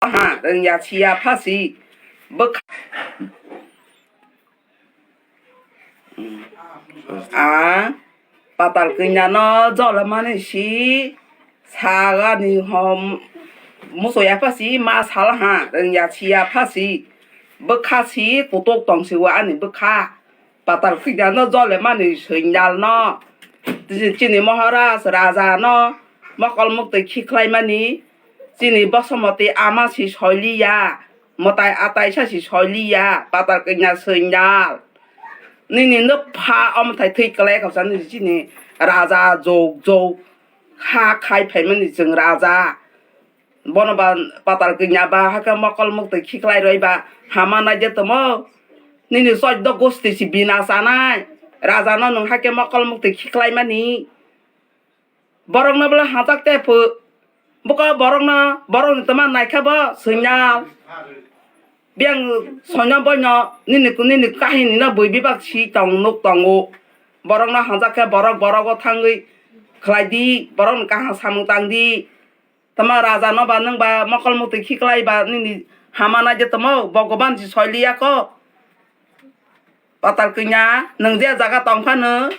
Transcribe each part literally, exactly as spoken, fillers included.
Ha, rwngya siya phasi. Bwkha. A patal kanya no jole mani si sagani hom musoya phasi ma sal ha rwngya siya phasi bwkha si kutuk tong si wa ani bwkha patal kanya no jole mani swinyal no chini moharaj raja no mokol muktwi khiklai mani chini bosomoti ama si soiliya. Mwtai atai sa si soiliya, patal kanya swinyal. Nini nwk pha omothai thwi kwlai khawsa nini chini raja jog jog ha khai phaimani chwng raja. Bono ba patal kanya ba hakhe mokol muktwi khiklai roi ba hama naide tomo. Nini choddo gosti si bina chanai. Raja no nwng hakhe mokol muktwi khiklai mani. Borokno bwla hajak te phu. Buko borokno, borokni twma naikha bo swinyal. Biyang soino boino nini, nini kahini no bui bibak si tong nuk tongo. Borokno hajak khe borok borogo thangwi khlai di, borokni kaham samung tang di. Tama raja no ba nwng ba mokol muktwi khiklai ba nini hama nai je tomo Bhogoban si soiliya ko. Patal kanya, nwng je jaga tong phano,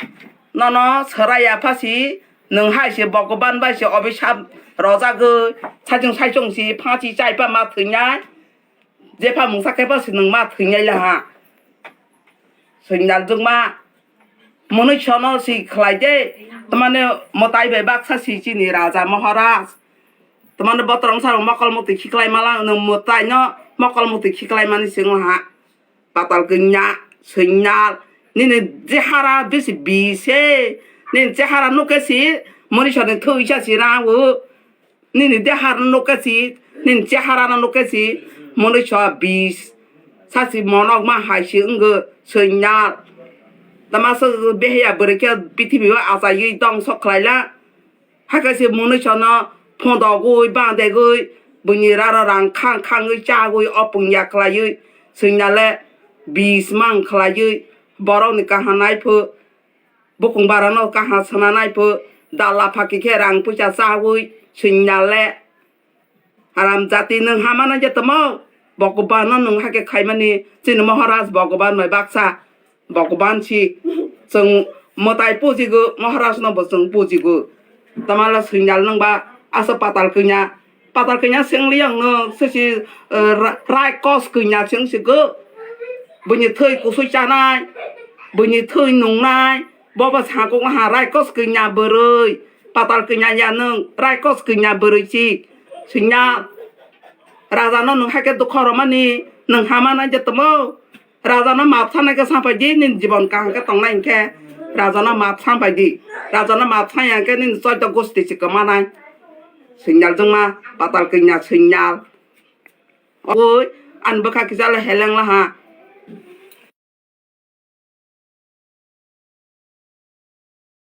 nono swrai ya phasi, nwng hai se Bhogoban bai se obisap rojagwi, saichung saichung si phansi chai pha ma thwinai, jepha mungsa khe phasi nwng ma thwinai laha. Swinyal jwkma, mwnwi sono si khlai de, tamane mwtai bai baksa si chini raja Maharaj. Tamane botorong sa mokol muktwi khiklai mala, nwng mwtai no mokol muktwi khiklai mani singla ha. Patal kanya, swinyal, nini chehara bisi bise, nini chehara nukhe si, mori sani thwi sa si rang o, nini dehar nukhe si, nini chehara no nukhe si, mori sa bis, sa si monok ma hai si wngkhe swinyal. Tama sa beheya bwrwi khe prithibi o achaiwi dongso khlaila. Hakhe se mwnwi sono phondogwi, bandegwi, buini rara rang khang khangwi chagwi, opung ya khlaiwi, swinyale bis mang khlaiwi, borokni kaham naiphu, bukung barano kaham sana naiphu, dala phaki khe rang puisa chagwi, swinyale. Haram jati nwng hamana je tamo, Bhagwan no nwng hakhe khaimani, chini Maharaj Bhagwan bai baksa, Bhagwan si, chwng mwtai pujigo, Maharaj no bo chwng pujigo. Tamala swinyal nwng ba, asa patal kanya, patal kanya sengli yang nwng, sesi, eh, ra-, raikos kanya chwng si go. Buini thwi kusui chanai, buini thwi nungnai, bobo sakung ha raikos kanya bwrwi, patal kanya ya nwng, raikos kanya bwrwi si, swinyal. Raja no nwng hakhe dukha romani, nwng hamana je tamo. Raja no map sanai khe sapai di, nini jibon kaham khe tongnai hinkhe. Raja no map sapai di. Raja no map saya hinkhe nini choito gosti si kwmanai. Swinyal jwngma, patal kanya swinyal. Oi, ani bwkha kisa le heleng laha.